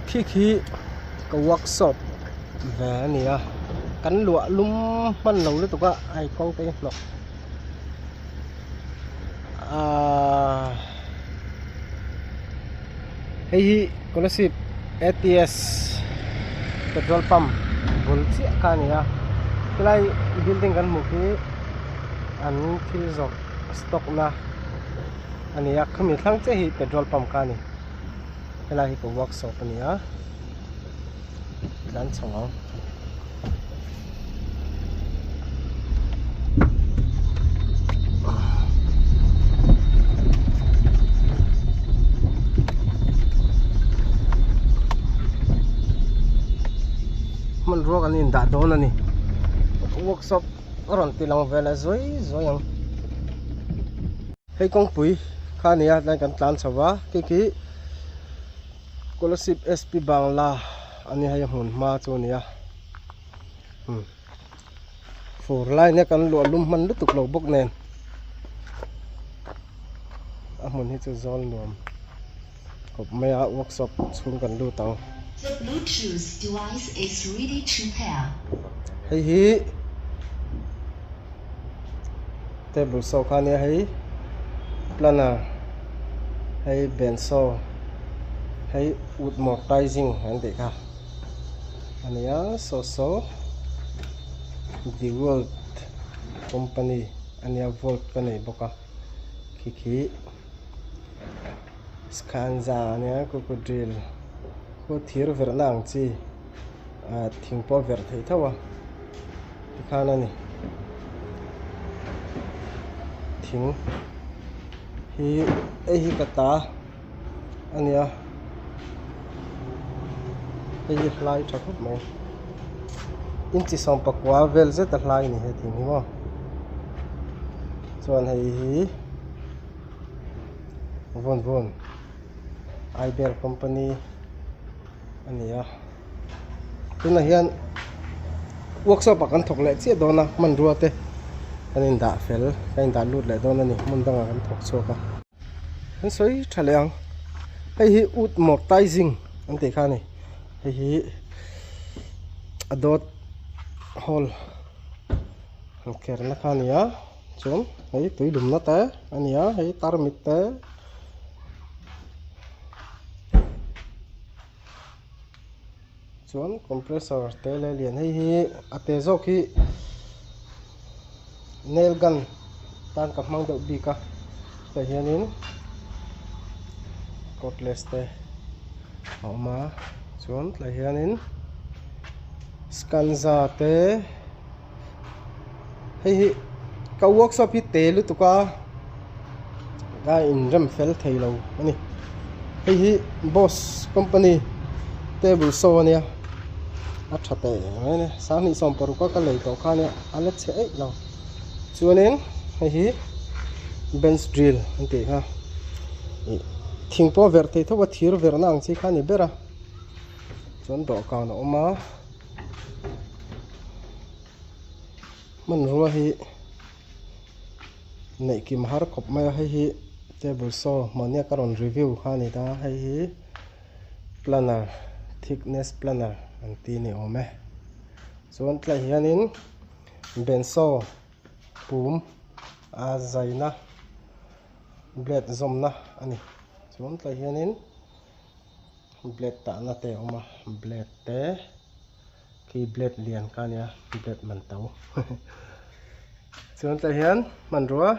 Khi khi ka workshop ve a ni a kan luah lum hman lo lutuk a a kawng te hi hnawk ahh hei hi Kolasib A T S petrol pump bul chiah kha a ni a helai building kan hmuh khi an thil zawrh stock na a ni a khami thlang chiah hi petrol pump kha a ni. Helai hi ka workshop a ni a tlan chho ang. Hmanrua kan indah dawn a ni workshop a rawn ti lang vel a zuai zuai ang. Hei kawngpui kha a ni a tlai kan tlan chho va khi khi Kolasib SP Bangla a ni hei a hmun hma chu a ni a umm fur lai nia kan luah lum hman lutuk lo bawk nen a hmun hi chu zawl nuam khawp mai a workshop chhung kan lut ang. The Bluetooth device is ready to pair. Hei hi. Table saw kha ania hei planner hei bench saw hei wood mortising an tih kha a nia saw saw dewalt company a nia volt ka nei bawk a khi khi scanza a nia crocodile khu thir verhna ang chi ah thing pawh a verh theih tho a tikhan a ni thing hi hei hi ka ta a nia hei hi hlai tha khawp mai inchi sawmpakua vel zet a hlai a ni he thing hi maw chuan hei hi vawn vawn aibel company a ni a tunah hian workshop ah kan thawk leh chiah dawn a hmanrua te kan in dah fel kan in dah lut leh dawn a ni hmun dangah kan thawk chhuak a an sawi tha leh ang hei hi wood mortising an tih kha a ni hei hi a dawt hall han ker na kha a ni a chuan hei tui lumna te a ni a hei tarmit te. Chuan compressor te leh lian hei hi a te zawk hi nail gun tan ka hmang deuh bik a tah hianin cordless te a awm a chuan tlai hianin scanza te hei hi ka workshop hi te lutuk a a inrem fel thei lo a ni hei hi boss company table saw a nia a tha teh mai a ni sanghnih sawm paruk a ka lei tawh kha a nia a la chhe eih lo chuanin hei hi bench drill an tih kha ih thing pawh a verh thei tho a thir verhna ang chi kha a ni ber a chuan dawhkan a awm a. Hmanrua hi neih kim har khawp mai a hei hi table saw mahnia ka rawn review kha a ni ta hei hi planner thickness planner an ti ni awm e chuan tlai hianin ben saw pum a zaina blade zawmna a ni chuan tlai hianin. Blade tahna te a awm a blade te khi blade lian kha a nia blade man to chuan tlai hian hmanrua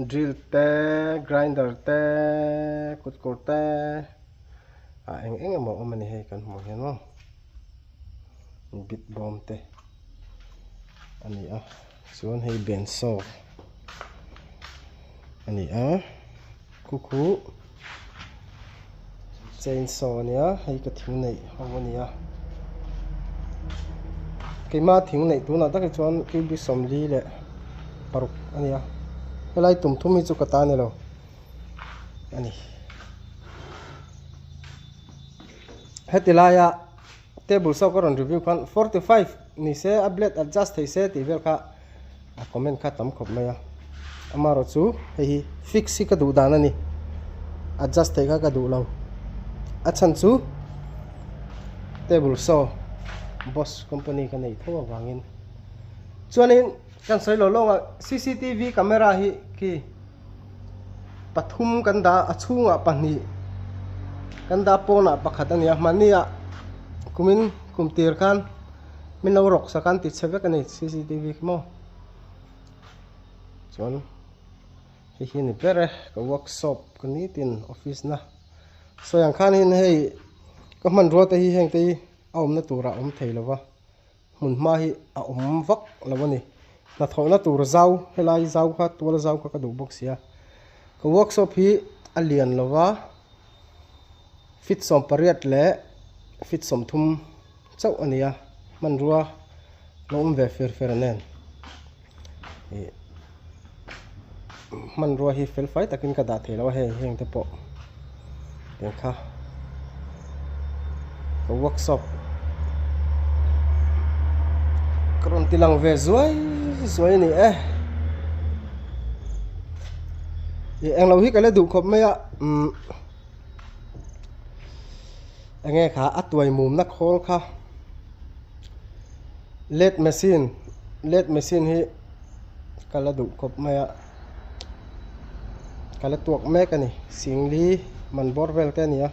drill te grinder te kut kawr te ah eng eng emaw a awm a ni hei kan hmuh hian maw bit bawm te a ni a chuan hei ben saw a ni a. Khu khu chainsaw a nia hei ka thing neih ho a nia keimah thing neih tunah tak hi chuan cubic sawmli leh paruk a nia helai tum thum hi chu ka ta a ni lo a ni heti laia table saw ka rawn review khan 45 ni se a blade adjust thei se tih vel kha a comment kha tam khawp mai a amarawh chu hei hi fix hi ka duh dan a ni adjust theih kha ka duh lo a chhan chu. Table saw Bosch company ka nei tho avangin chuanin kan sawi lo lawng a cctv camera hi khi pathum kan dah a chhungah pahnih kan dah pawnah pakhat a ni a hmanni ah kumin kum tir khan min lo rawk sak a an ti chhe vek a ni cctv khi maw chuan hei hi a ni ber e ka workshop ka nitin office na sawi ang khan hin hei ka hmanrua te hi heng te hi a awmna turah a awm thei lo va hmun hma hi a awm vak lo a ni hnathawhna tur zau helai zau kha tual zau kha ka duh bawk sia ka workshop hi a lian lo va feet 18 leh feet 30 chauh a ni a hmanrua lo awm ve fer fer nen ih hmanrua hi fel fai takin ka dah thei lo a hei heng te pawh tiang kha ka workshop ka rawn ti lang ve zuai zuai a ni e ih englo hi ka la duh khawp mai a umm enge kha a tuai mumna khawl kha Lathe machine lathe machine hi ka la duh khawp mai a ka la tuak mek a ni singli man bawr vel te a ni a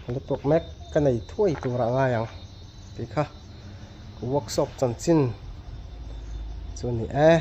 ka la tuak mek ka nei thuai tur ah ngai ang tih kha workshop chanchin chu a ni e.